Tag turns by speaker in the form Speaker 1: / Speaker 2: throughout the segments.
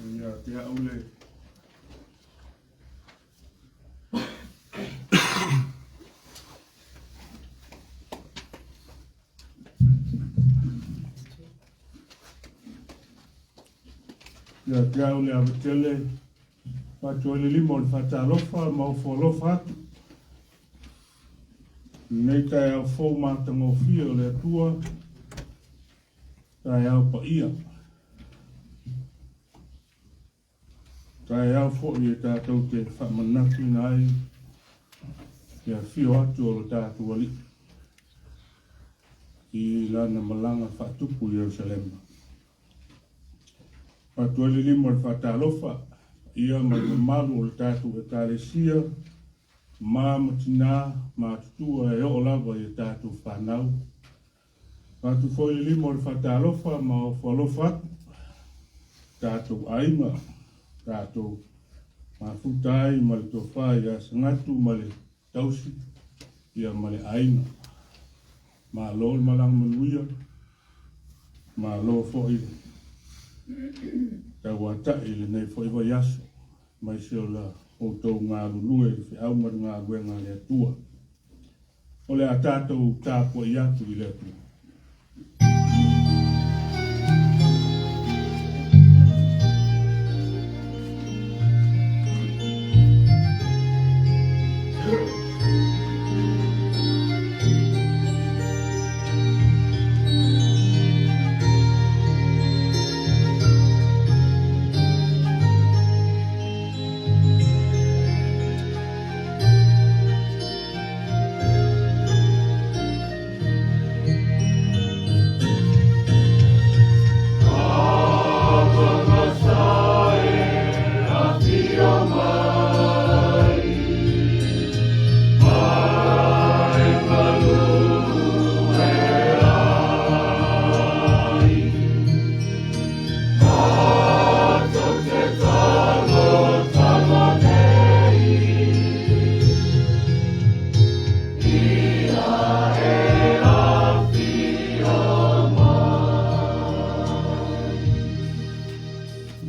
Speaker 1: Ia te au le Ia te au le ava tele, faatu ai le lima o le faatalofa ma ofo alofa atu. Lenei taeao fou matagofie o le Atua, taeao paia. Taeao foi e tatou te faamanatuina ai le afio atu o lo tatou Alii i lana malaga faatupu i Ierusalema. Avatu ai le lima o le faatalofa ia ma le mamalu o le tatou Ekalesia, ma ma tinā matutua e oo lava i a tatou fanau. Avatu foi le lima o le faatalofa ma ofo alofa atu tatou aiga, tatou mafuta ai ma le tofa ia Sagatu ma le tausi ia ma le aiga. Malo le malaga manuia, malo foi le tauata'i i lenei foi vaiaso, aemaise o la outou galulue i le feau ma le galuega a le Atua. O le a tatou tapuai atu i le Atua.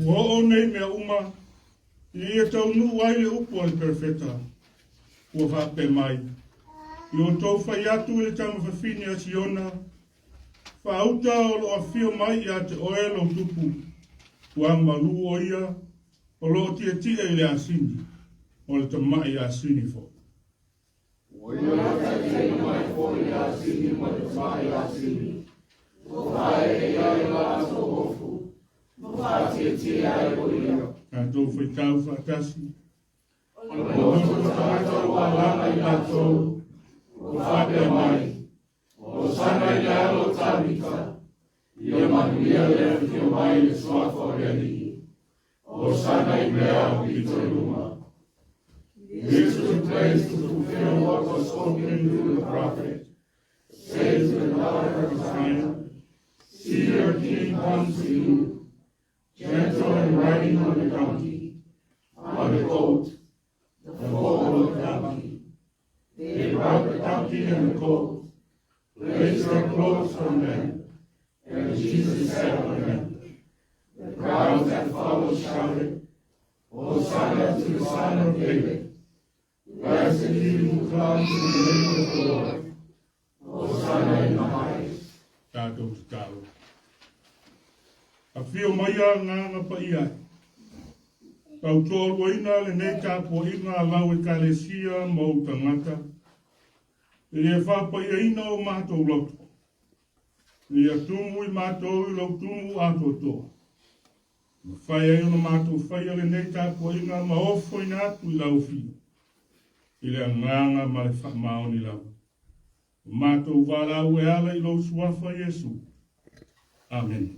Speaker 1: Ua oo nei mea uma ina ia taunuu ai le upu a le Perofeta, ua faapea mai, I outou fai atu i le tama fafine a Siona, Faauta o lo o afio mai ia te oe lou tupu, ua malu o ia o lo o tietie i le asini, o le tamai asini foi.
Speaker 2: Ua ia taitaiina mai foi le asini ma le tamai asini, ua faaee i ai latou ofu, ma faatietie ai o ia.
Speaker 1: Tatou faitau faatasi.
Speaker 2: O le loto tagata ua alaga i latou, ua faapea mai, Hosana i le alo o Tavita, ia manuia le afio mai i le suafa o le Alii. Hosana i mea aupito i luga. This took place to fulfill what was spoken through the prophet. Say to the daughter of Zion, See your king comes to you, gentle and riding on a donkey, on a colt, the foal of a donkey. They brought the donkey and the colt, placed their clothes on them, and Jesus sat on them. The crowds that followed shouted, Hosanna to the Son of David. Blessed he who comes in the name of the Lord. Hosanna in the highest.
Speaker 1: Tatou tatalo. Afio maia agaga paia e. Tautoaluaina lenei tapuaiga a lau Ekalesia ma ou tagata, i le faapaiaina o matou loto, ina ia tumu i matou i lou tumu atoatoa. Mafai ai ona matou faia lenei tapuaiga ma ofoina atu i lau Afio i le agaga ma le faamaoni lava. O matou valaau e ala i lou Suafa Iesu. Amene.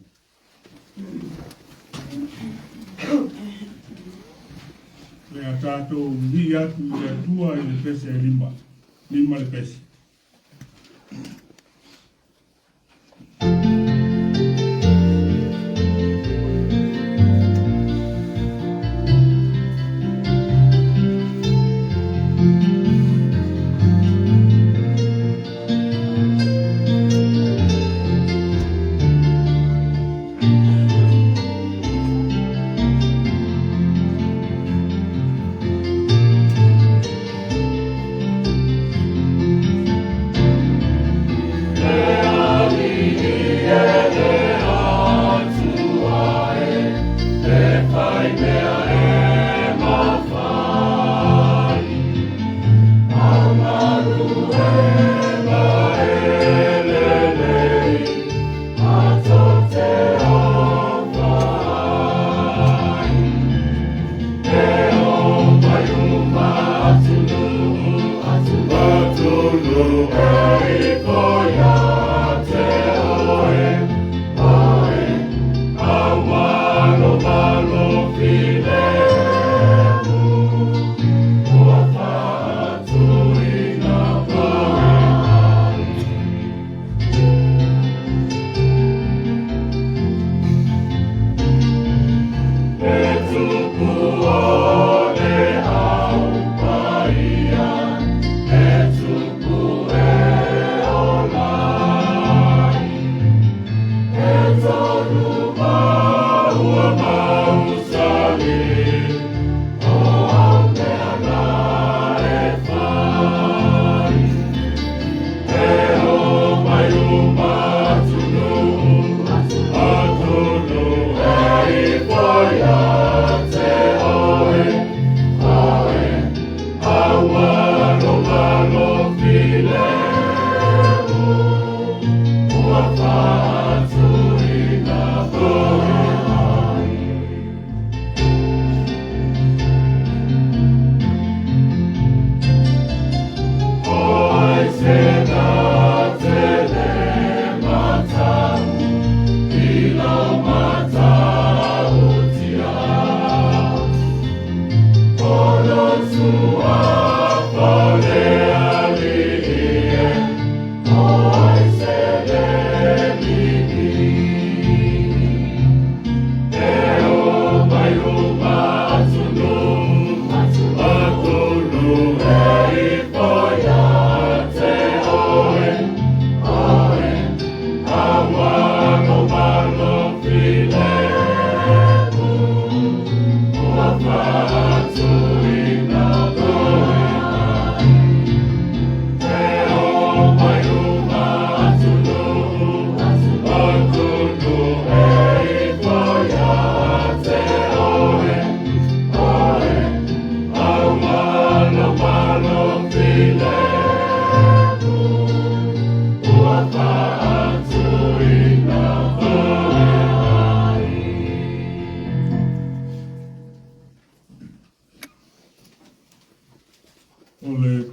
Speaker 1: Le a tatou vivii atu i le Atua i le pese e lima, lima le pese. O le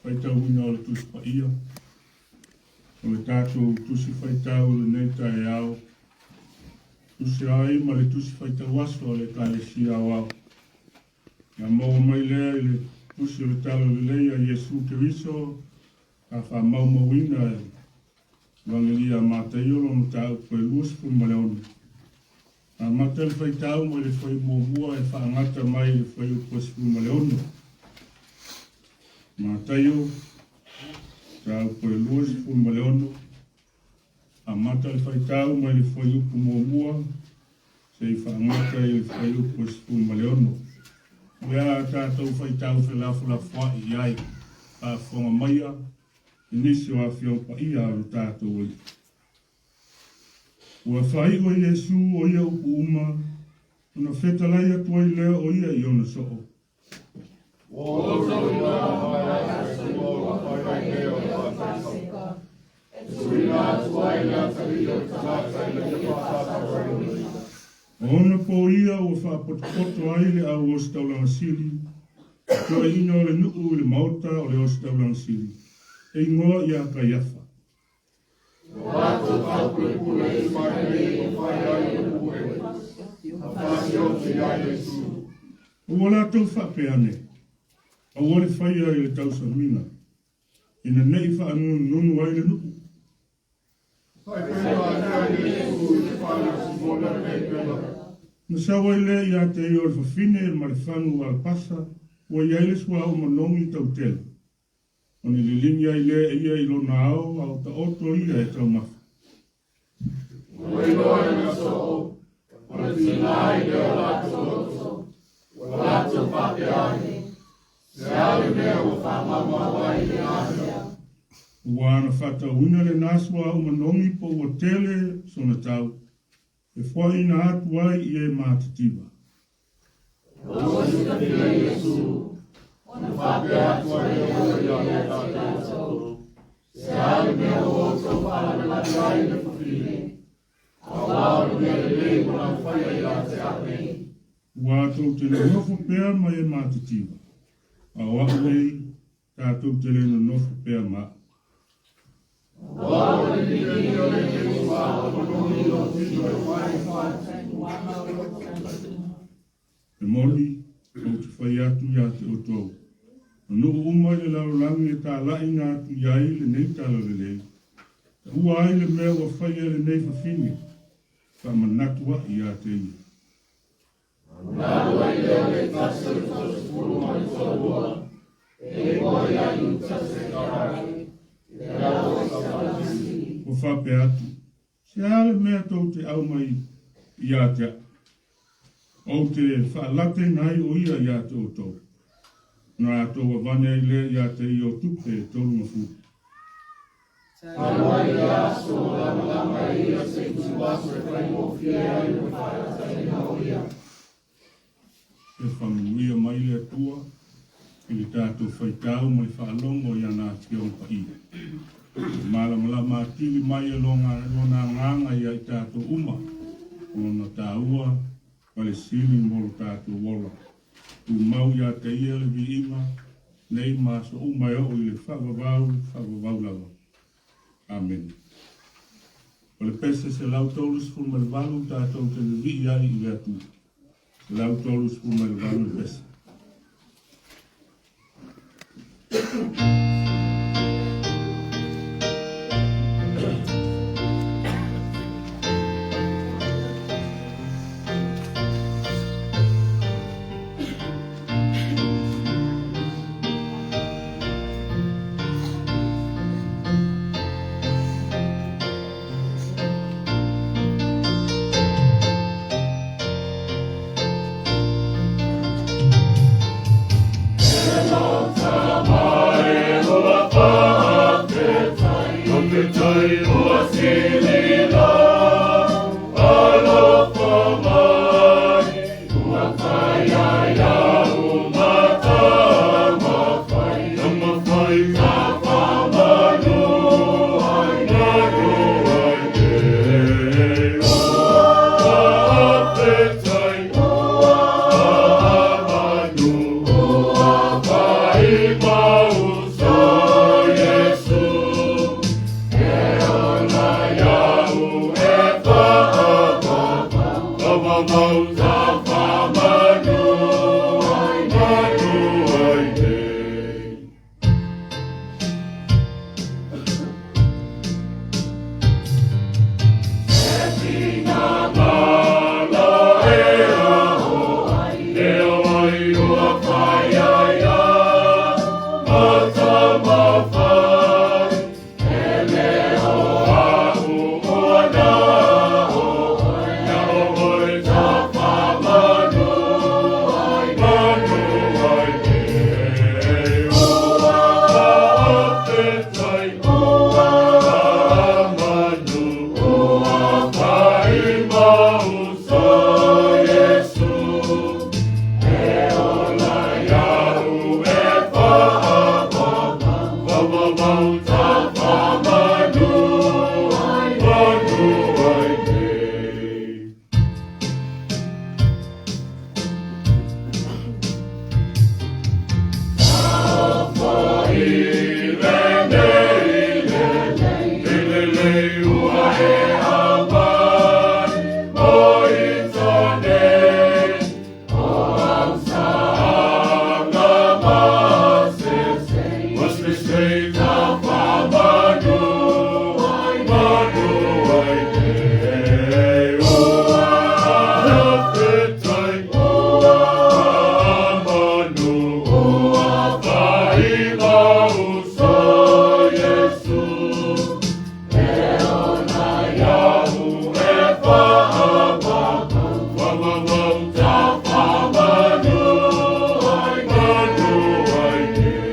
Speaker 1: faitauina o le Tusi Paia, o le tatou Tusi Faitau i lenei taeao, tusi ai ma le Tusi Faitau Aso a le Ekalesia Aoao. Na maua mai lea i le Tusi o le Tala Lelei a Iesu Keriso a faamaumauina e Evagelia a Mataio lona mataupu e 26. Amata le faitau mai le fuaiupu muamua e faagata mai i le fuaiupu e 16. Mataio, mataupu e 26. Amata le faitau mai le fuaiupu muamua seia faagata i le fuaiupu e 16. O le a tatou faitau felafolafoai i ai, faafofoga maia i nisi o Afioga Paia a lo tatou Alii. Ua faaiu e Iesu o ia upu uma, ona fetalai atu ai lea o ia i ona soo.
Speaker 2: Ua outou iloa mai ai se sua ua fai ai mea o le Paseka, e tuuina atu ai le atalii o le tagata ina ia faasataurina.
Speaker 1: O ona pō ia ua faapotopoto ai le au ositaulaga sili, toeaiina o le nuu i le maota o le ositaulaga sili, e igoa ia Kaiafa.
Speaker 2: Ua latou taupulepule i se ailei e fai ai le pue, na fasioti ai Iesu.
Speaker 1: Ua latou faapea ane, Aua le faia i le tausamiga, ina ne i faanunununu ai le nuu.
Speaker 2: Faifaimalie ai Iesu i le fale o Simona le lepera.
Speaker 1: Na sau ai lea ia te ia o le fafine ma le fagu alapasa ua i ai le suauu manogi tautele, ona liligi ai lea e ia i lona ao a o taoto ia e taumafa.
Speaker 2: Ua iloa ina soo, o le tiga ai lea o latou loto, ua latou faapea ane, Se a le mea ua faamaumau ai lena mea?
Speaker 1: Ua na faatauina lena suauu manogi po ua tele sona tau, e foaiina atu ai i e matitiva.
Speaker 2: Ua silafia Iesu, ona faapea atu ai lea ia te latou, Se a le mea ua outou faalavelave ai i le fafine, aua o le mea lelei ua na faia ia te au nei.
Speaker 1: Ua tou te nonofo pea ma e matitiva, a o a'u nei, tatou te le nonofo pea ma a'u.
Speaker 2: Aua ua liligi e lenei suauu manogi lou tino e fai
Speaker 1: E moni, ou te fai atu ia te outou, o nuu uma i le lalolagi e talaiina atu i ai lenei talalelei, taua ai le mea ua faia e lenei fafine, faamanatu a'i ia te ia.
Speaker 2: Ona alu ai lea o le tasi o le 32, e igoa ia Iutase Isakariota, i le au ositaulaga sili.
Speaker 1: Ua faapea atu, Se a le mea tou te aumai ia te a'u, ou te faalateina ai o ia ia te outou? Ona latou avane ai lea ia te ia o tupe e 30.
Speaker 2: Talu ai ia aso o lamalama e ia se ituaso e faigofie ai le faalataiina o ia.
Speaker 1: Ia faamanuia mai le Atua i le tatou faitau ma le faalogo i ana Afioga Paia. Ia malamalama atili mai e lona agaga ia i tatou uma, ona taua ma le sili mo lo tatou ola. Tumau ia te ia le viiga nei ma aso uma e oo i le faavavau, faavavau lava. Amene. O le pese 138 tatou te vivii ai i le Atua. 138 le pese.
Speaker 2: Tafamanu ai manu ai nei.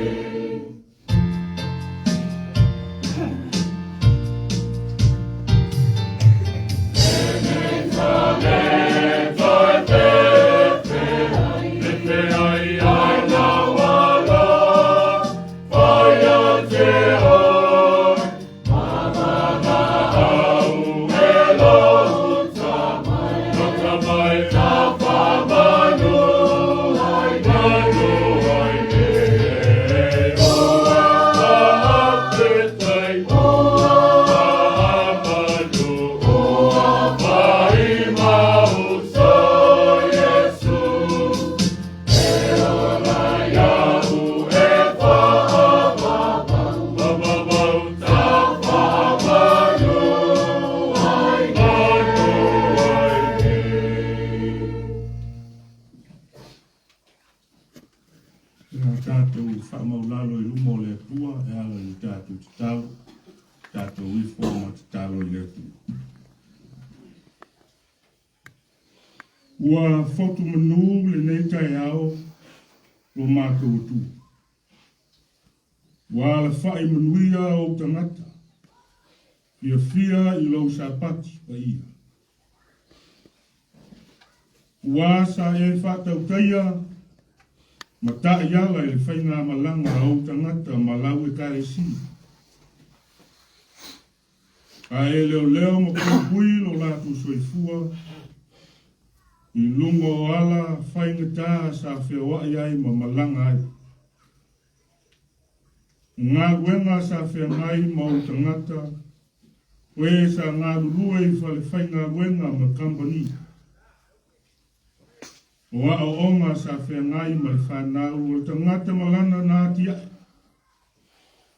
Speaker 1: Ia tatou faamaulalo i luma o le Atua e ala i le tatou tatalo, tatou ifo ma tatalo i le Atua. Ua fotu manu lenei taeao lo matou Atua. Ua alafai manuia ou tagata, fiafia i lou Sapati paia. Ua sa e faatautaia ma taiala i le faigamalaga a ou tagata ma lau Ekalesia. A e leoleo ma puipui lo latou soifua i luga o ala faigata sa feoai ai ma malaga ai. O galuega sa feagai ma ou tagata, o e sa galulue i falefaigaluega ma kamupani. O aoaoga sa feagai ma le fanau o le tagata ma lana na atiae.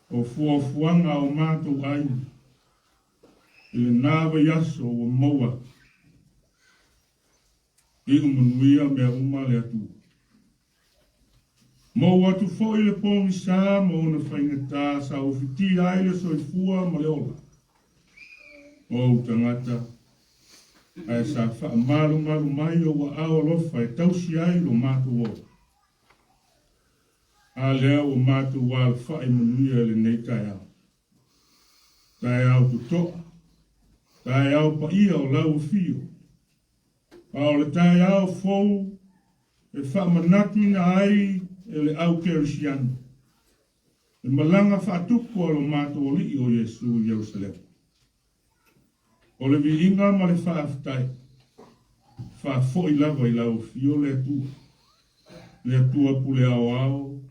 Speaker 1: O fuafuaga a o matou aiga i lena vaiaso ua maua atu. Iu manuia mea uma le Atua. Maua atu foi le pogisa ma ona faigata sa ofitia ai le soifua ma le ola o ou tagata, ae sa faamalumalu mai ou aao alofa e tausi ai lo matou ola. A lea ua matou alafai manuia i lenei taeao. Taeao totoa, taeao paia o lau afio, a o le taeao fou e faamanatuina ai e le au Kerisiano le malaga faatupu a lo matou Alii o Iesu i Ierusalema. O le viiga ma le faafetai, faafoi lava i lau afio le Atua, le Atua pule aoao,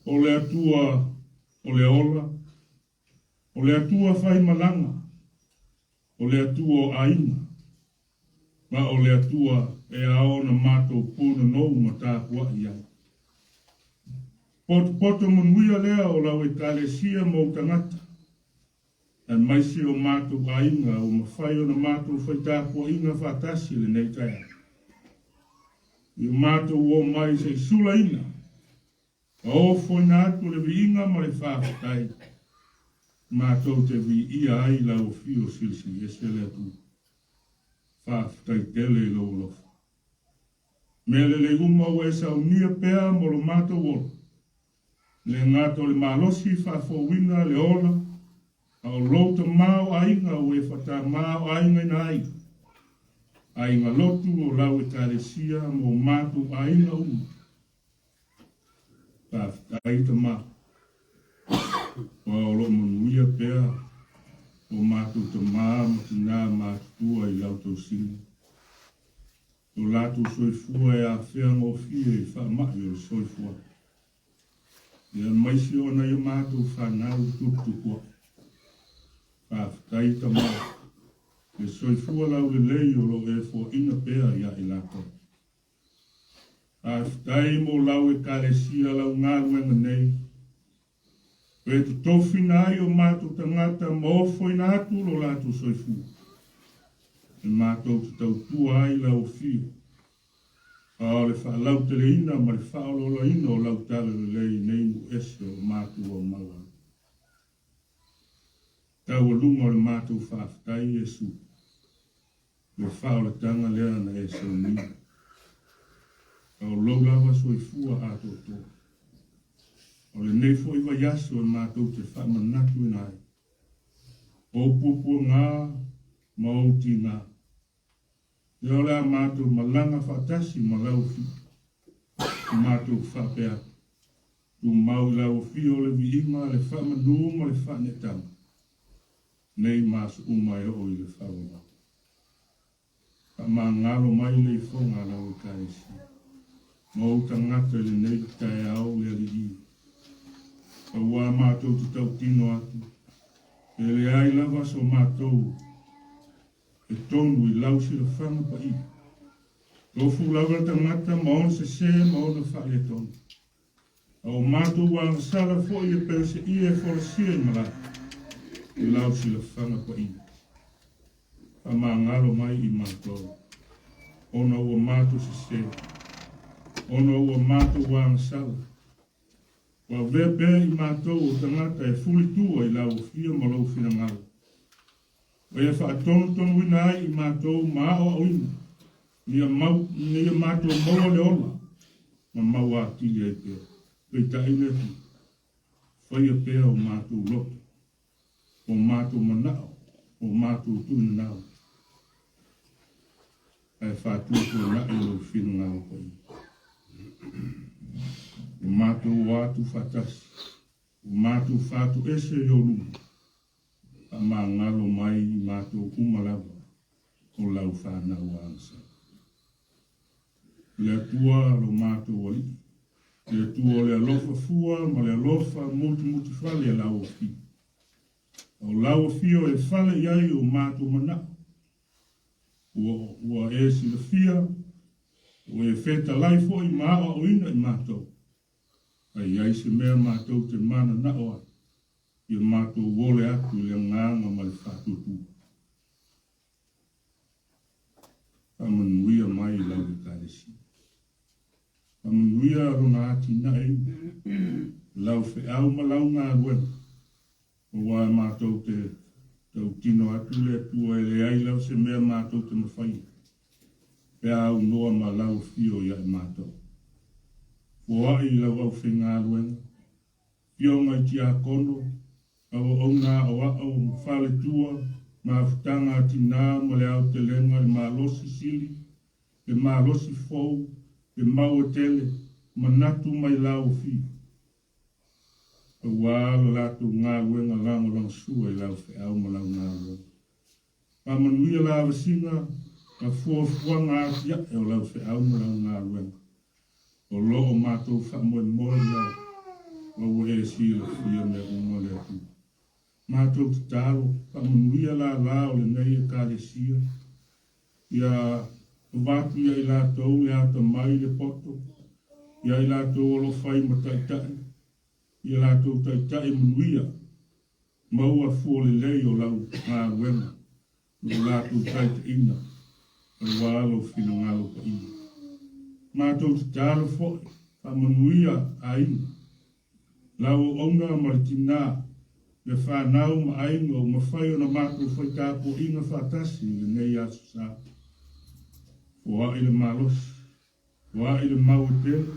Speaker 1: o le Atua o le ola, o le Atua faimalaga, o le Atua o aiga, ma o le Atua e ao ona matou punonou ma tapuai ai. Potopoto manuia lea o lau Ekalesia ma ou tagata, aemaise o matou aiga ua mafai ona matou fai tapuaiga faatasi i lenei taeao. I o matou o mai se i sulaina ma ofoina atu le viiga ma le faafetai, matou te viia ai lau afio silisili ese le Atua. Faafetai tele i lou alofa. Mea lelei uma ua e saunia pea mo lo matou ola, le gata o le malosi faafouina le ola, a o lou tamaoaiga ua e faatamaoaigaina ai aiga lotu o lau Ekalesia ma o matou aiga uma. Faafetai Tama, aua o lo o manuia pea o matou tama ma tina matutua i lau tausiga. Lo latou soifua e afea gofie i faamai o le soifuaga. Ia aemaise o nai o matou fanau tuputupuae. Faafetai Tama, le soifua laulelei o lo o e foaina pea ia i latou. Faafetai mo lau Ekalesia lau galuega nei, e totofina ai o matou tagata ma ofoina atu lo latou soifua, e matou te tautua ai lau afio, a o le faalauteleina ma le faaolaolaina o lau talalelei i nei nuu ese o lo matou aumau ai. Taualuga o le matou faafetai Iesu. Le faaolataga lea na e saunia. A o lou lava soifua atoatoa. O lenei foi vaiaso e matou te faamanatuina ai ou puapuaga ma ou tiga. Ia o le a matou malaga faatasi ma lau afio, ma matou faapea atu, Tumau i lau afio le viiga, le faamanu ma le faaneetaga, nei ma aso uma e oo i le faavavau. Faamagalo mai le ifoga a lau Ekalesia ma ou tagata i lenei taeao le Alii. Auā matou te tautino atu, e leai lava so matou e tonu i lau silafaga paia. Tofu lava le tagata ma ona sesē ma ona faaletonu. A o matou agasala foi e pei o se ie e folasia i malae i lau silafaga paia. Faamagalo mai i matou, ona ua matou sesē, ona ua matou agasala. Ua avea pea i matou o tagata e fulitua i lau afio ma lou finagalo. Ua e faatonutonuina ai i matou ma aoaoina, ina ia matou maua le ola ma maua atili ai pea. Peitai le Atua, faia pea o matou loto, o matou manao, o matou tuuinanao, ae faatuatuanai lou finagalo paia. Ua matou o atu faatasi, ua matou fatoese i ou luma, Faamagalo mai i matou uma lava o lau fanau agasala. Le Atua lo matou Alii, le Atua o le alofa fua ma le alofa mutimutifale a lau Afio. O lau Afio e fale i ai o matou manao, ua e silafia, ua e fetalai foi ma aoaoina i matou, a i ai se mea matou te mananao ai, Ia matou ole atu i le agaga ma le faatuatua. Faamanuia mai i lau Ekalesia. Faamanuia lona atinaeina, lau feau ma lau galuega, aua matou te tautino atu le Atua e leai lava se mea matou te mafaia, pe a aunoa ma lau afio ia i matou. Foai i lau aufaigaluega, Afioga i Tiakono, auauna aoao ma faletua, mafutaga a tinā ma le aotelega, le malosi sili, le malosi fou, le mau e tele, manatu mai lau afio. Auā lo latou galuega lagolagosua i lau feau ma lau galuega. Faamanuia lavasiga ma fuafuaga atiae o lau feau ma lau galuega. O lo o matou faamoemoe i ai, ma ua e silafia mea uma le Atua. Matou tatalo, faamanuia lala o lenei Ekalesia, ia avatu ia i latou le atamai i le poto, ia i latou o lo o fai ma taitai, ia latou taitai manuia, Maua fua lelei o lau galuega ma lo latou taitaiga aua lou finagalo paia. Matou tatalo foi, faamanuia aiga, lau auauna ma le tinā, le fanau ma aiga ua mafai ona matou fai tapuaiga faatasi i lenei aso sa. Foai le malosi, foai le mau e tele,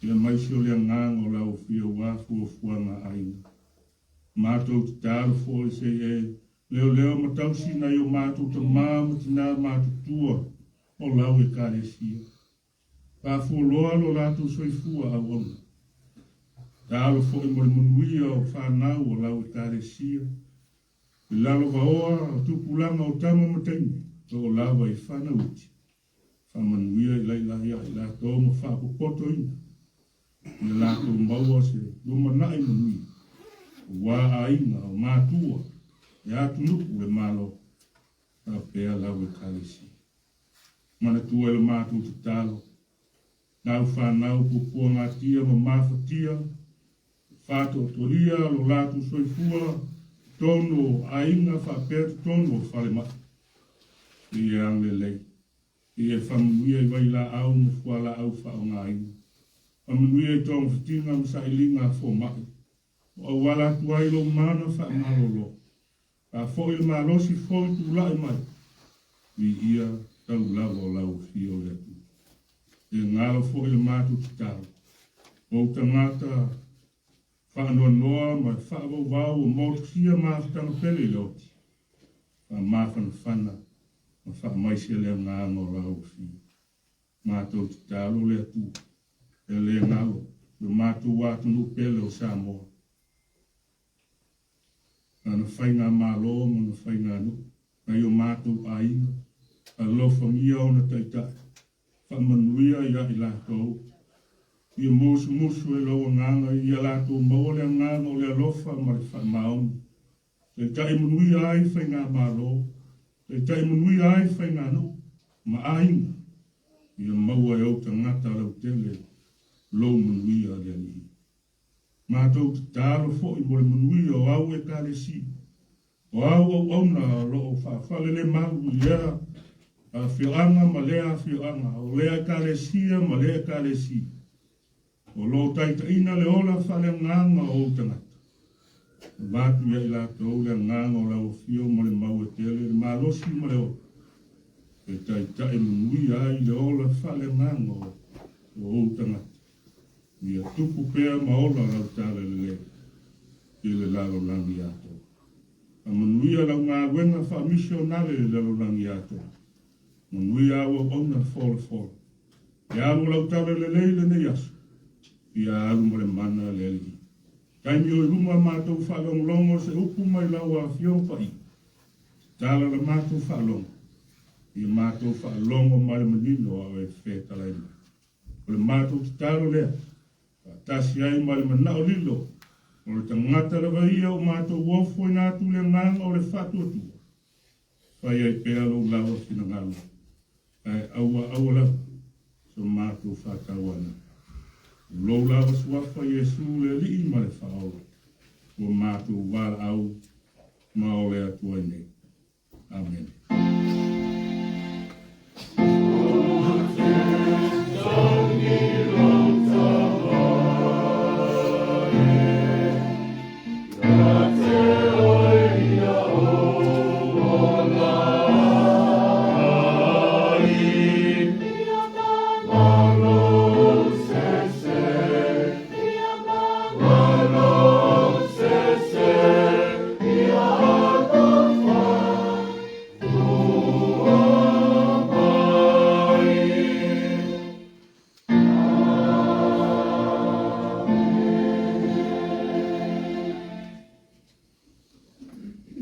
Speaker 1: aemaise o le agaga o lau Afio aua fuafuaga a aiga. Matou tatalo foi se i e leoleo ma tausi nai o matou tama ma tina matutua o lau Ekalesia. Faafualoa lo latou soifua auauna. Tatalo foi mo le manuia o fanau o lau Ekalesia, i lalovaoa o tupulaga o tama ma teine o lo o lava i fanau iti. Faamanuia i laila ia i latou ma faapopotoina ia latou maua se lumanai manuia aua aiga o matua, le atunuu, le Malo, faapea lau Ekalesia. Manatua i lo matou tatalo, lau fanau puapuagatia ma mafatia, faatoatolia lo latou soifua totonu o aiga faapea totonu o falemai. Ia agalelei, ia faamanuia i vailaau ma fualaau faaaogaina. Faamanuia i togafitiga ma sailiga a fomai, o auala atu ai lou mana faamalolo. Faafoi le malosi fou i tulai mai. Viia tau lava o lau afio le Atua. E galo foi le matou tatalo, o ou tagata faanoanoa ma faavauvau ua motusia mafutaga pele i le oti, faamafanafana ma faamaise le agaga o lau afio. Matou tatalo le Atua, e le galo lo matou atunuu pele o Samoa, lana faigamalo ma na faiganuu, nai o matou aiga, alofagia ona taitai, faamanuia ia i latou, ia musumusu e lou agaga ia latou maua le agaga o le alofa ma le faamaoni, taitai manuia ai faigamalo, taitai manuia ai faiganuu ma aiga, ia maua e ou tagata lautele lou manuia le Alii. Matou tatalo foi mo le manuia o au Ekalesia, o au auauna o lo o faafalelemalu i lea afioaga ma lea afioaga, o lea Ekalesia ma lea Ekalesia, o lo o taitaiina le ola faaleagaga o ou tagata. Avatu ia i latou le agaga o lau afio ma le mau e tele, le malosi ma le ola, e taitai manuia ai le ola faaleagaga o ou tagata. Ia tupu pea ma ola lau talalelei i le lalolagi atoa. Faamanuia lau galuega faamisionale i le lalolagi atoa. Manuia au auauna folafola. E alu lau talalelei lenei aso, ia alu ma le mana le Alii. Taimi o i luma matou faalogologo se upu mai lau Afioga Paia. Tatala la matou faalogo, ia matou faalogo ma le manino a o e fetalai mai. O le matou tatalo lea, faatasi ai ma le manao lilo, o le tagata lava ia o matou ofoina atu le agaga o le faatuatua, fai ai pea lou lava finagalo, ae aua aua lava so matou faatauana. O lou lava suafa Iesu le Alii ma le Faaola, ua matou valaau ma ole atu ai nei. Amene.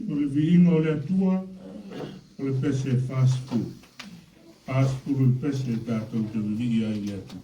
Speaker 1: O le viiga o le Atua, o le pese 40. 40 le pese tatou te vivii ai i le Atua.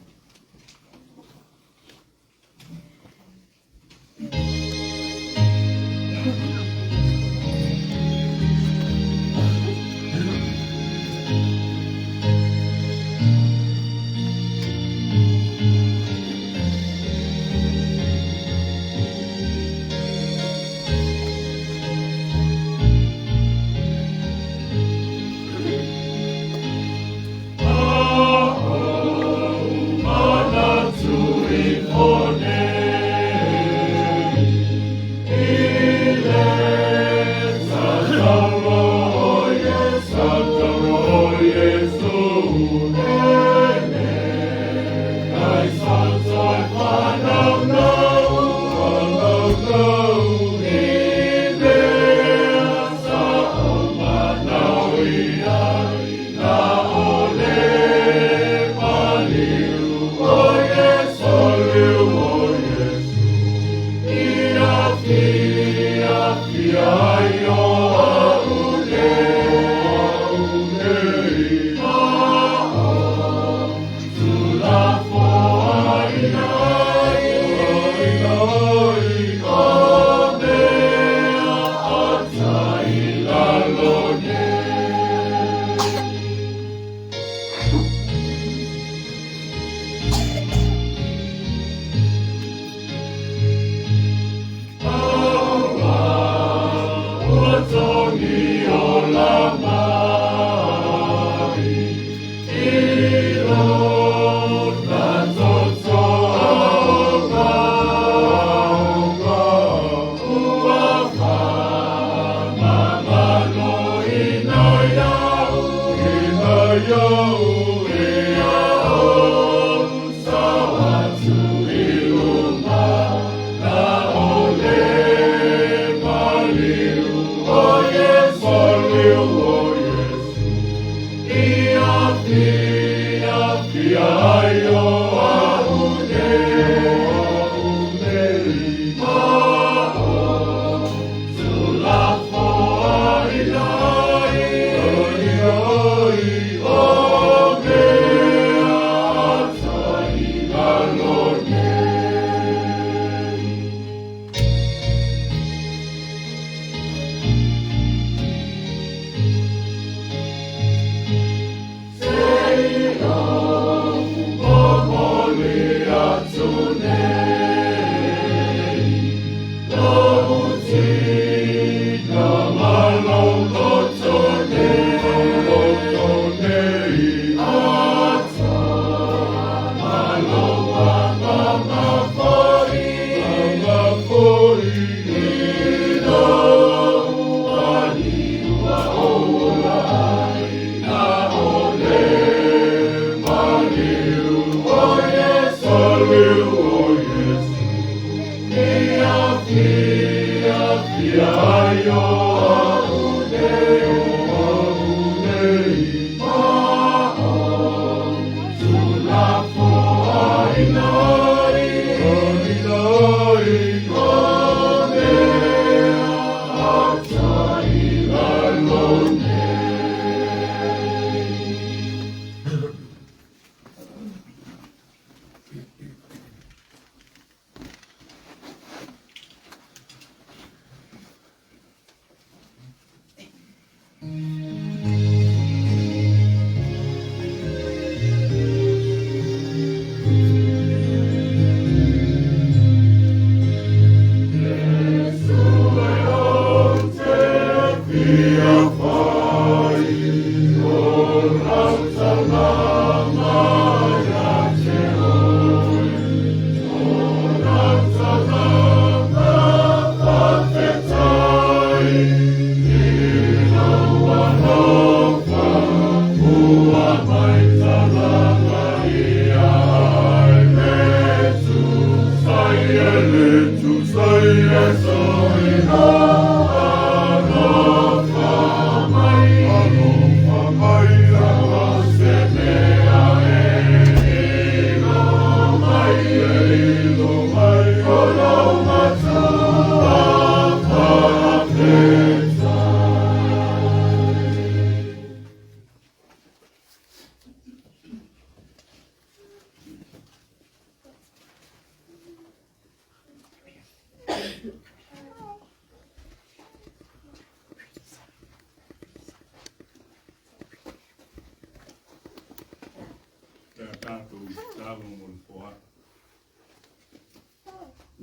Speaker 1: Pe a tatou tatalo mo le foai.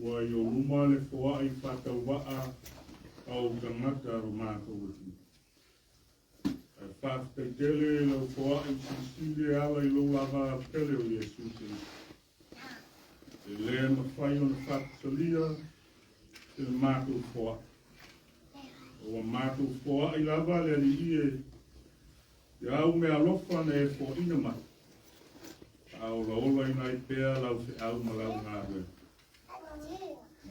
Speaker 1: Ua i ou luma le foai faatauvaa a ou tagata lo matou atunuu. Ae faafetai tele i lau foai silisili e ala i lou lava pele o Iesu Keriso. E le mafai ona faatusalia i le matou foai. Ua matou foai lava le Alii e i au meaalofa na e foaina mai. Faaolaolaina ai pea lau feau ma lau galuega.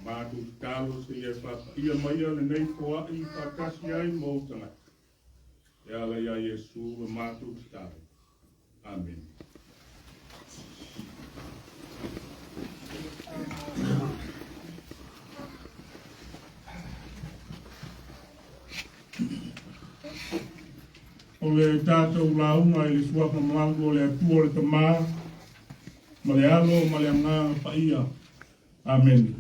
Speaker 1: Matou tatalo seia e faapaia maia lenei foai faatasi ai ma ou tagata. E ala ia Iesu le matou tatalo. Amene. O le tatou lauga i le suafa mamalu o le Atua o le Tama ma le Alo ma le Agaga Paia. Amene.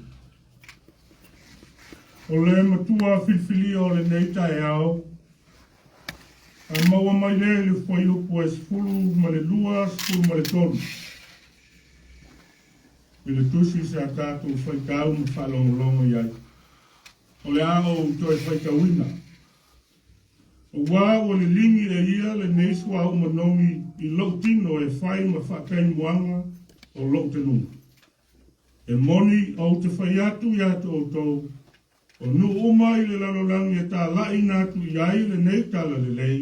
Speaker 1: O le matua filifilia o lenei taeao, a maua mai lea i le fuaiupu e 12, 13. I le tusi sa tatou faitau ma faalogologo i ai. O le a ou toe faitauina. Auā ua liligi e ia lenei suauu manogi i lou tino e fai ma faataimuaga o lou tenuga. E moni ou te fai atu iā te outou, o nuu uma i le lalolagi e tālaʻina atu i ai lenei talalelei,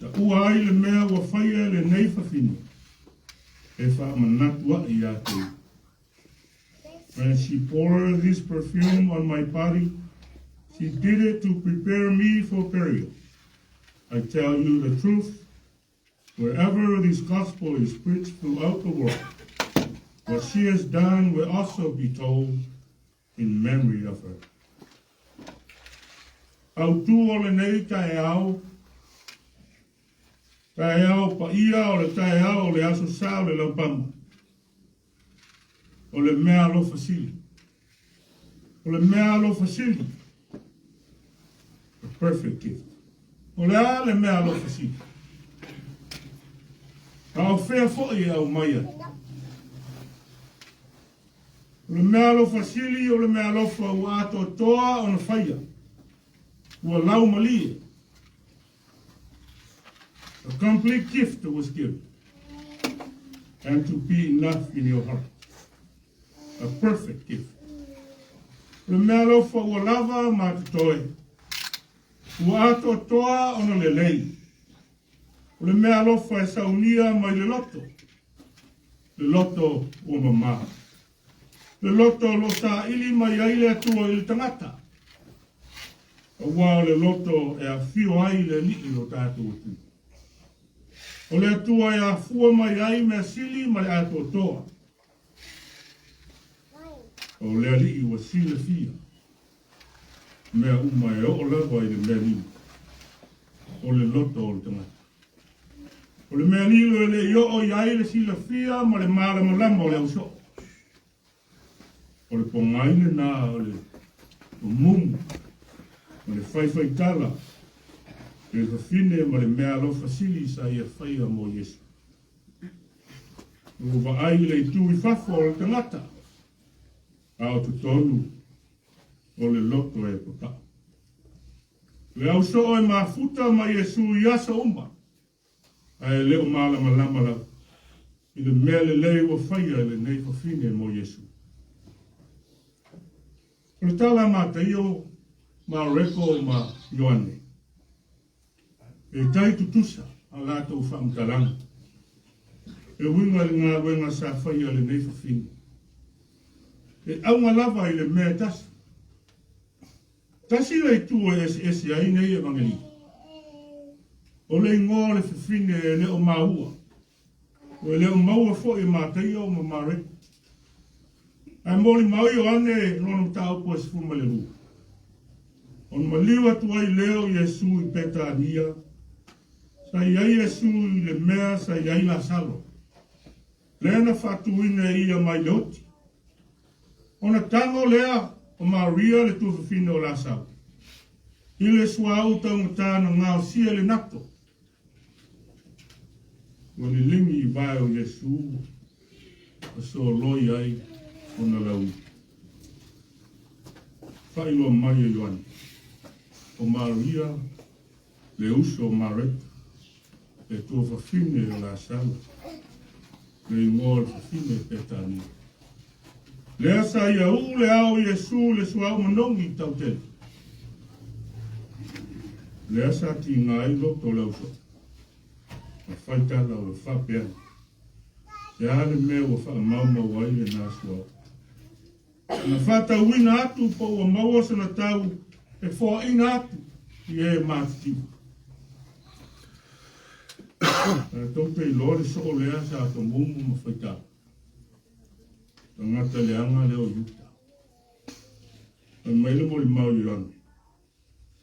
Speaker 1: taua ai le mea ua faia e lenei fafine, e faamanatu aʻe iā te ia. When she poured this perfume on my body, she did it to prepare me for burial. I tell you the truth. Wherever this gospel is preached throughout the world, what she has done will also be told in memory of her. Autū o lenei taeao, taeao paia o le taeao o le Aso Sa o le Laupama, o le mea alofa sili. O le mea alofa sili. The perfect gift. O le a le mea alofa sili? A o fea foi e aumai ai? O le mea alofa sili o le mea alofa ua atoatoa ona faia. Ua laumalie. A complete gift was given. And to be enough in your heart. A perfect gift. O le mea alofa ua lava ma totoe. Ua atoatoa ona lelei. O le mea alofa e saunia mai le loto. Le loto ua mamā. Le loto o lo o saili mai ai le Atua i le tagata. Aua o le loto e afio ai le Alii lo tatou Atua. O le Atua e afua mai ai mea sili ma le atoatoa. O le Alii ua silafia mea uma e oo lava i le mea lilo, o le loto o le tagata. O le mea lilo e le i oo i ai le silafia ma le malamalama o le ausoo. O le pogai lena o le mumu ma le faifaitala, le fafine ma le mea alofa sili sa ia faia mo Iesu. Ua vaai i le itu i fafo o le tagata, a o totonu o le loto e papaa. Le ausoo e mafuta ma Iesu i aso uma, ae le o malamalama lava i le mea lelei ua faia e lenei fafine mo Iesu. O le tala a Mataio, Mareko ma Ioane, e tai tutusa a latou faamatalaga e uiga i le galuega sa faia e lenei fafine. E auga lava i le mea e tasi. Tasi le itu e eseese ai nei Evangelii. O le igoa o le fafine e le o maua, e le o maua foi e Mataio ma Mareko. Ae molimau Ioane lona mataupu e 12. Ona maliu atu ai lea o Iesu i Petania, sa i ai Iesu i le mea sa i ai Lasalo, lea na faatuina e ia mai le oti. Ona tago lea o Maria le tuafafine o Lasalo, i le suauu taugata na gaosia i le nato, ua liligi i vae o Iesu ma soloi ai ona laui. Faailoa mai e Ioane, o Maria le uso o Mareta, le tuafafine o Lasalo, le igoa o le fafine Petania. Lea sa ia uu le ao o Iesu i le suauu manogi i tautele. Lea sa tiga ai loto o le ausoo. Ma faitala o le faapea, Se a le mea ua faamaumau ai lena suauu? Na faatauina atu po ua maua sona tau e foaina atu i e matitiva. Tatou te iloa le soo lea sa tomumu ma faitau. Tagata leaga lea o Iuta. Fai mai le molimau i Ioane,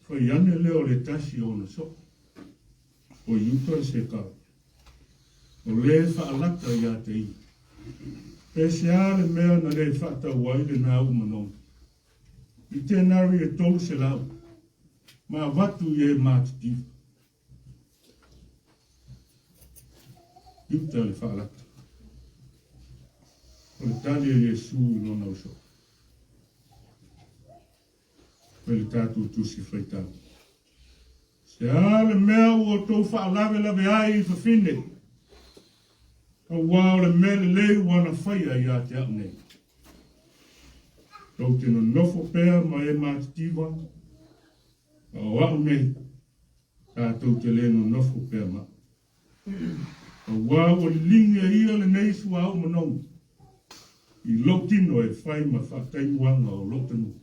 Speaker 1: fai ane lea o le tasi o ona soo, o Iuta le Sekao. O le faalata ia te ia. Pe sea le mea na le faatau ai lena uu manogi i tenari e 300 ma avatu i e matitiva. Iuta le faalata. O le tali a Iesu i lona uso. Mai le tatou tusi faitau. Se a le mea ua outou faalavelave ai i fafine, auā o le mea lelei ua na faia ia te au nei. Tou te nonofo pea ma e matitiva, a o a'u nei, tatou te le nonofo pea ma a'u. Auā ua liligi e ia lenei suauu manogi i lou tino e fai ma faataimuaga o lou tanuga.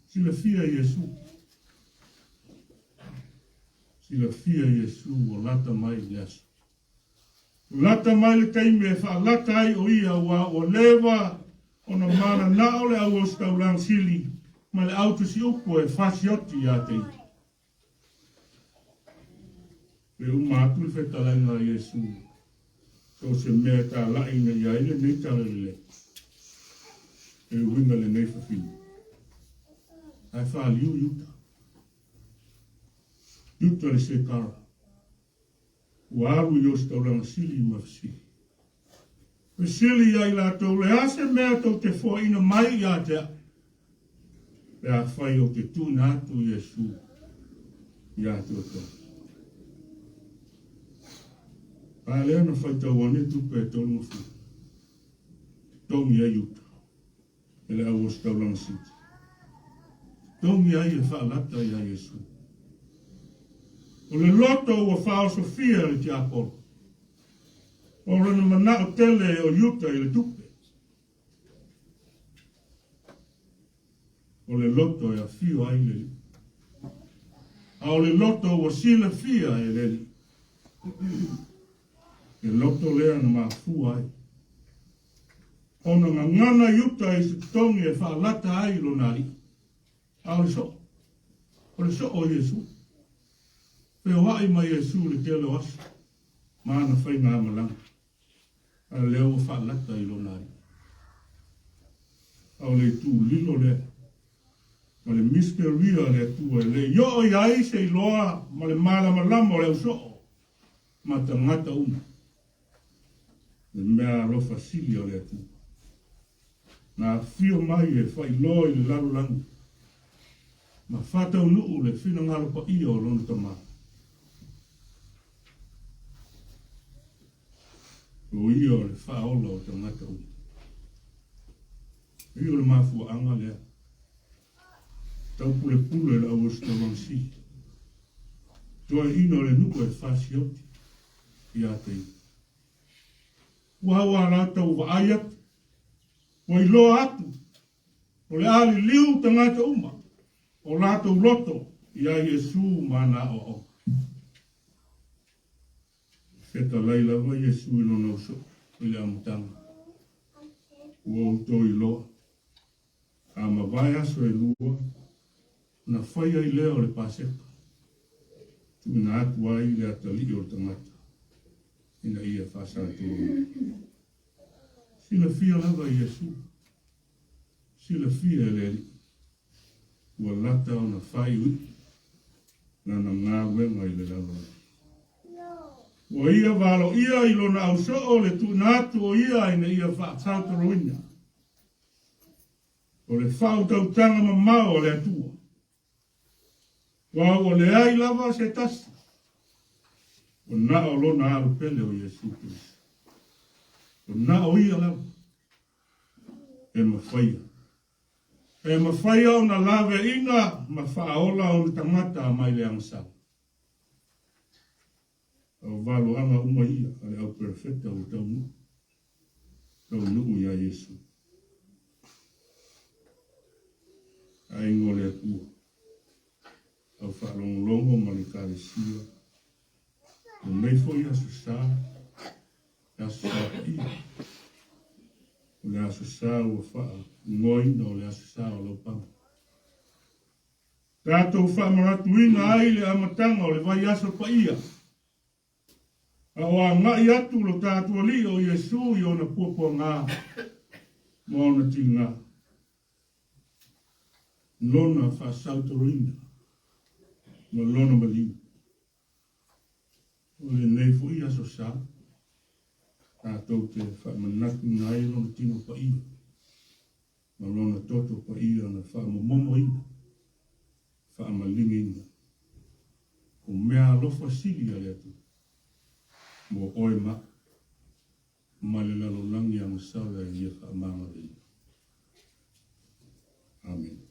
Speaker 1: Silafia e Iesu. Silafia Iesu ua lata mai le aso. Ua lata mai le taimi e faalata ai o ia aua ua leva ona mananao le au ositaulaga sili ma le au tusiupu e fasioti ia te ia. E uma atu le fetalaiga a Iesu, so o se mea e talaiina i ai lenei talalelei, e uiga lenei fafine. Ae faliu Iuta. Iuta le Sekara, ua alu i Ositaulaga Sili ma fesili. Fesili ia i latou, Le a se mea tou te foaina mai ia te au, pe afai ou te tuuina atu Iesu ia te outou? A lea na faitau ane tupe e 30, totogi ai Iuta. E le au ositaulaga sili. Totogi ai e faalata iā Iesu. O le loto ua faaosofia e le tiapolo. O lona manao tele o Iuta i le tupe. O le loto e afio ai le Alii. A o le loto ua silafia e le Alii. Le loto lea na mafua ai ona gagana i uta i se totogi e faalata ai lona alii. A o le soo, o le soo o Iesu. Feoai ma Iesu le tele o aso ma ana faigamalaga, a o lea ua faalata i lona alii. A o le itu lilo lea ma le misteria a le Atua e le i oo i ai se iloa ma le malamalama o le ausoo ma tagata uma. Le mea alofa sili o le Atua. Na afio mai e faailoa i le lalolagi ma faataunuu le finagalo paia o Lona Tama. O ia o le Faaola o tagata uma. O ia o le mafuaaga lea. Taupulepule le au ositaulaga sili. Toeaina o le nuu e fasioti ia te ia. Ua au a latou vaai atu, ua iloa atu, o le a liliu tagata uma o latou loto iā Iesu ma ana aoaoga. Fetalai lava Iesu i lona uso i le amataga, Ua outou iloa, a mavae aso e lua, ona fai ai lea o le Paseka, tuuina atu ai le atalii o le tagata ina ia faasatoloina. Silafia lava e Iesu, silafia e le Alii, ua lata ona faaiuiu lana galuega i le lalolagi. Ua ia valoia i lona ausoo le tuuina atu o ia ina ia faasautoloina. O le faautautaga mamao a le Atua. Aua ua leai lava se tasi ua na o lona alu pele o Iesu Keriso. Ua na o ia lava e mafaia. E mafaia ona laveaiina ma faaola ona tagata mai le agasala. O valoaga uma ia a le au perofeta ua taunuu, taunuu iā Iesu. Aiga o le Atua, au faalogologo ma le Ekalesia, lenei foi Aso Sa, le Aso Sa Paia, o le Aso Sa ua faaigoaina o le Aso Sa o Laupaga. Tatou faamanatuina ai le amataga o le vaiaso paia, a o agai atu lo tatou Alii o Iesu i ona puapuaga ma ona tiga, lona faasautoloina ma lona maliu. O lenei foi Aso Sa, tatou te faamanatuina ai lona tino paia ma lona toto paia na faamomomoina, faamaligiina o mea alofa sili a le Atua mo oe ma au ma le lalolagi agasala i ia faamagaloina. Amene.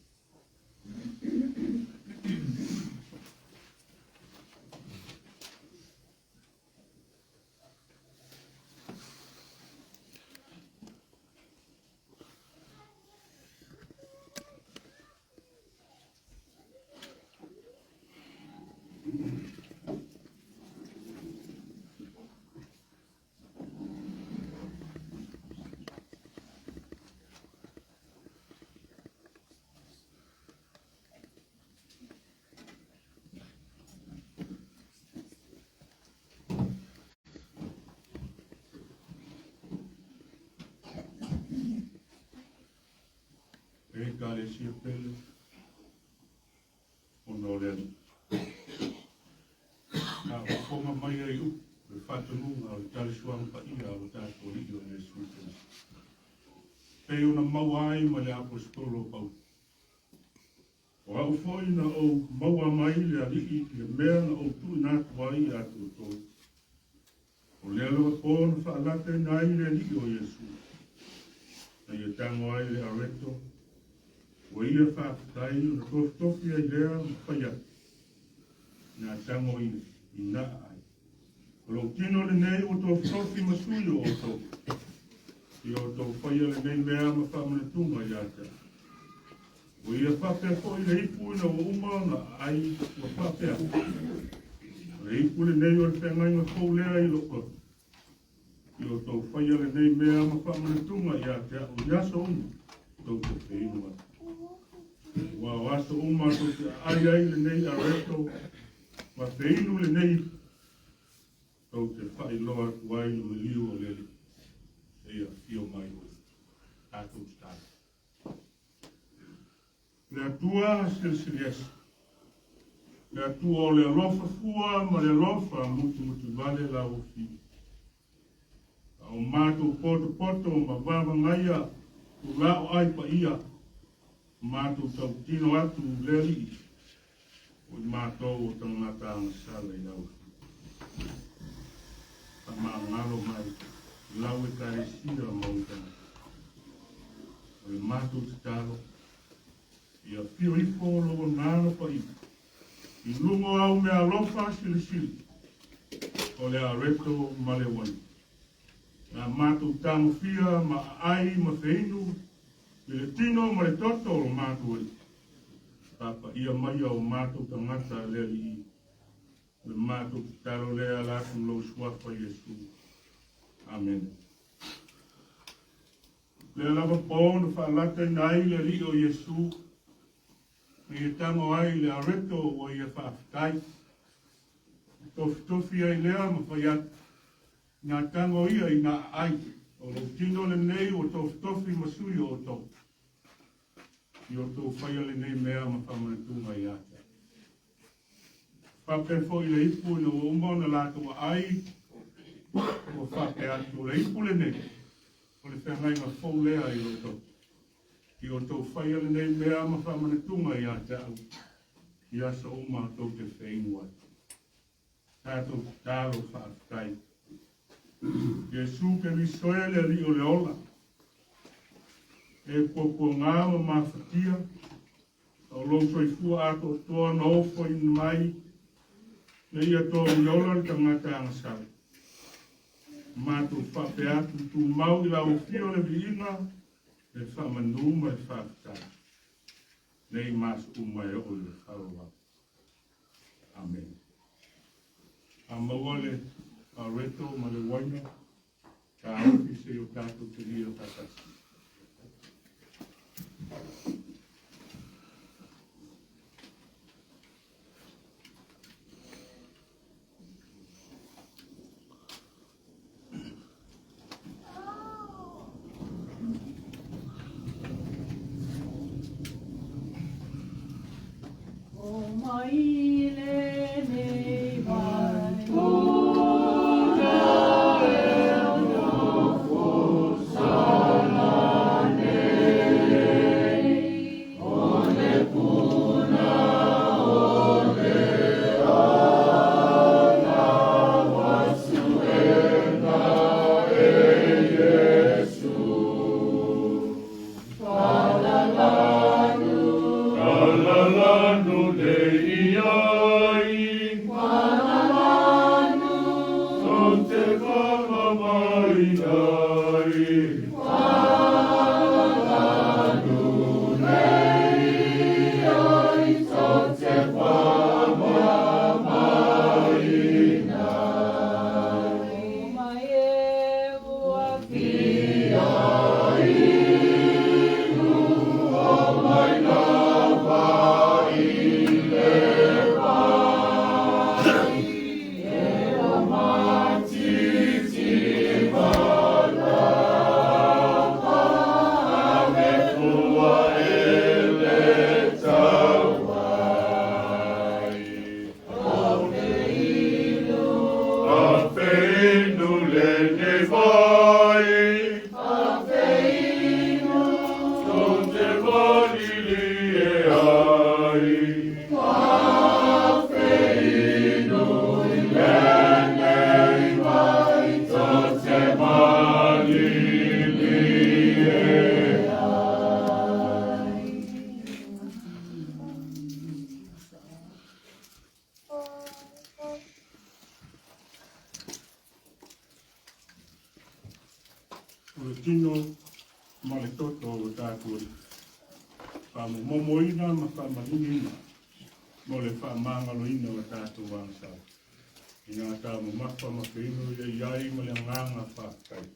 Speaker 1: Ekalesia pele, ona o le Alii. Faafofoga mai ai upu le faatonuga o le talisoaga paia a lo tatou Alii o Iesu Keriso. Pei ona maua ai ma le Aposetolo o Paulo. O au foi na ou maua mai le Alii le mea na ou tuuina atu ai ia te outou. O lea lava po na faalataina ai le Alii o Iesu, na ia tago ai le areto, ua ia faafetai ona tofitofi ai lea ma fai atu, ina tago ia ina aai. O lou tino lenei ua tofitofi ma sui o outou, ia outou faia lenei mea ma faamanatuga ia te au. Ua ia faapea foi le ipu ina ua uma ona aai ua faapea. O le ipu lenei o le feagaiga fou lea i lou toto. Ia outou faia lenei mea ma faamanatuga ia te au i aso uma tou te feinu ai. Aua o aso uma tou te aai ai lenei areto ma feinu lenei ipu, tou te faailoa atu ai le maliu o le Alii seia afio mai o ia. Tatou tatalo. Le Atua silisili ese, le Atua o le alofa fua ma le alofa mutimutuvale lau afio. A o matou potopoto ma vavagaia tulao ai paia, matou tautino atu le Alii, o i matou o tagata agasala i lau afio. Faamagalo mai lau Ekalesia ma ou tagata. O le matou tatalo, ia afio ifo lou Agaga Paia i luga o au meaalofa silisili o le areto ma le uaina, na matou tagofia ma aai ma feinu i le tino ma le toto o lo matou Alii. Faapaia maia o matou tagata le Alii. O le matou tatalo lea ala atu i lou Suafa Iesu. Amene. Lea lava po na faalataina ai le Alii o Iesu, na ia tago ai le areto ua ia faafetai. Tofitofi ai lea ma fai atu, ina tago ia ina aai, o lou tino lenei ua tofitofi ma sui o outou. I outou faia lenei mea ma faamanatuga ia te au. Faapea foi le ipu ina ua uma ona latou aai, ua faapea atu, o le ipu lenei, o le feagaiga fou lea i lou toto. I outou faia lenei mea ma faamanatuga ia te au, i aso uma tou te feinu ai. Tatou tatalo faafetai. Iesu Keriso e le Alii o le ola, e puapuaga ma mafatia, o lou soifua atoatoa na ofoina mai, na ia togi ola le tagata agasala. Matou faapea atu tumau i lau afio le viiga, le faamanu ma le faafetai. Nei ma aso uma e oo i le faavavau. Amene. A maua le areto ma le uaina, taofi seia o tatou talia faatasi.
Speaker 3: O mai lenei vai.
Speaker 1: Kalalanu le iai, tou te faamamaina ai.
Speaker 3: O mai e ua fia.
Speaker 1: Ua e
Speaker 2: lenei vai. Tou te malilie ai. Tou te malilie ai.
Speaker 1: O le tino ma le toto o lo tatou Alii, faamomomoina ma faamaluluina mo le faamagaloina o tatou agasala. Ina taumamafa ma feinu ia i ai ma le agaga faafetai.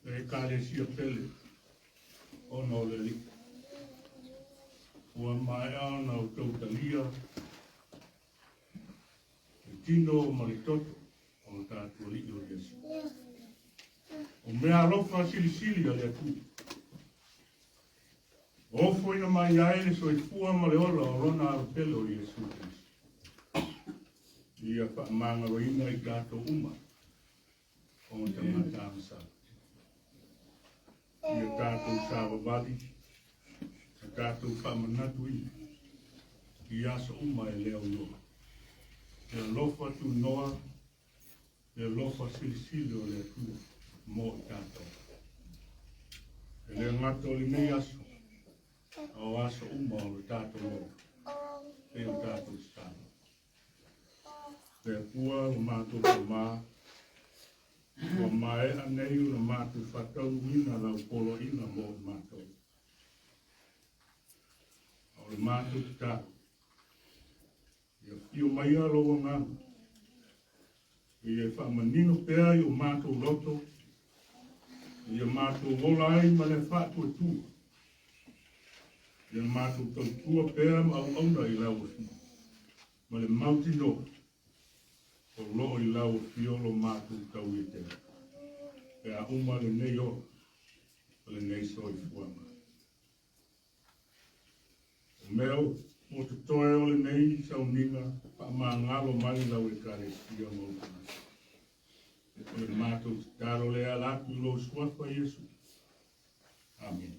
Speaker 1: Le Ekalesia pele ona o le Alii, ua maea ona outou talia le tino ma le toto o lo tatou Alii o Iesu. O mea alofa silisili a le Atua, ua ofoina mai ai le soifua ma le ola o lona Alo pele o Iesu Keriso. Ia faamagaloina i tatou uma o tagata agasala. Ia tatou savavali, ma tatou faamanatuina i aso uma e le aunoa. Le alofa tunoa, le alofa silisili o le Atua mo i tatou. E le gata o lenei aso, a o aso uma o le tatou ola, e o tatou tatalo. Le Atua lo matou Tama, ua maea nei ona matou faataunuuina lau poloaiga mo i matou. A o le matou tatalo, ia afio maia lou Agaga, ia e faamanino pea i o matou loto, ia matou ola ai ma le faatuatua, ia matou tautua pea ma auauna i lau afio, ma le mautinoa o loo i lau afio lo matou tauietega, pe a uma lenei ola o lenei soifuaga. O mea o totoe o lenei sauniga faamagalo mai lau Ekalesia ma ou tagata. O le matou tatalo lea ala atu i lou suafa Iesu. Amene.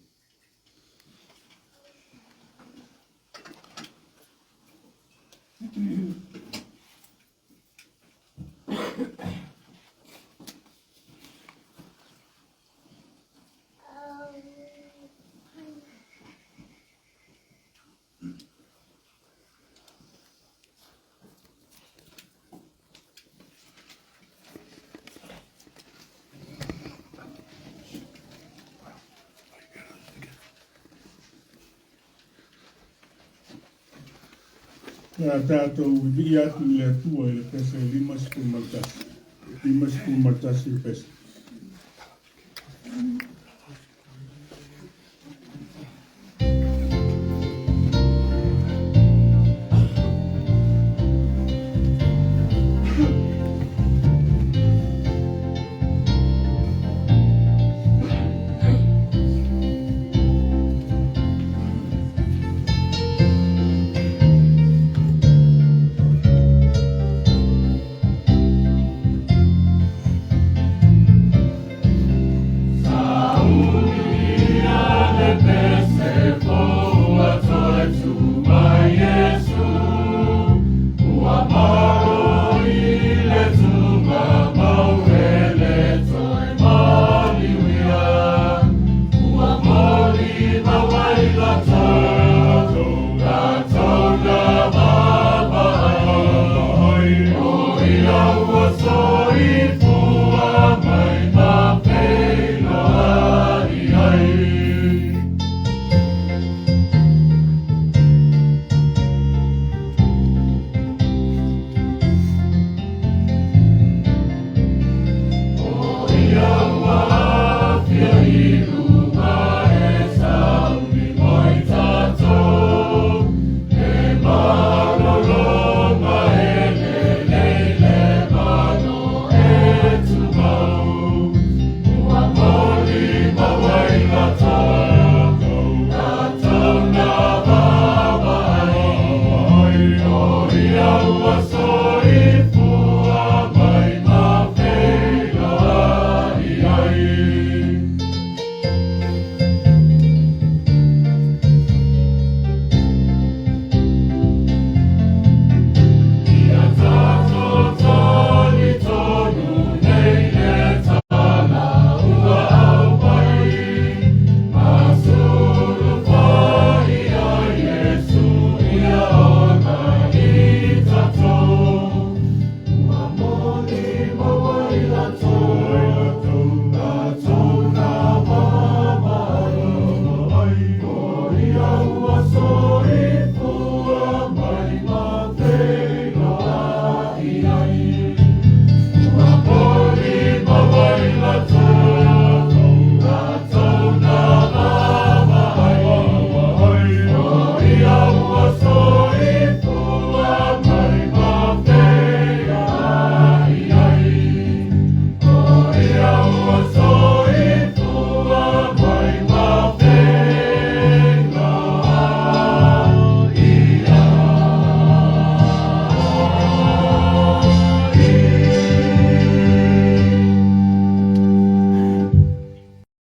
Speaker 1: Pe a tatou vivii atu i le Atua i le pese 51, 51 pese.
Speaker 2: Soifua mai ma feiloai ai. O ia ua afia i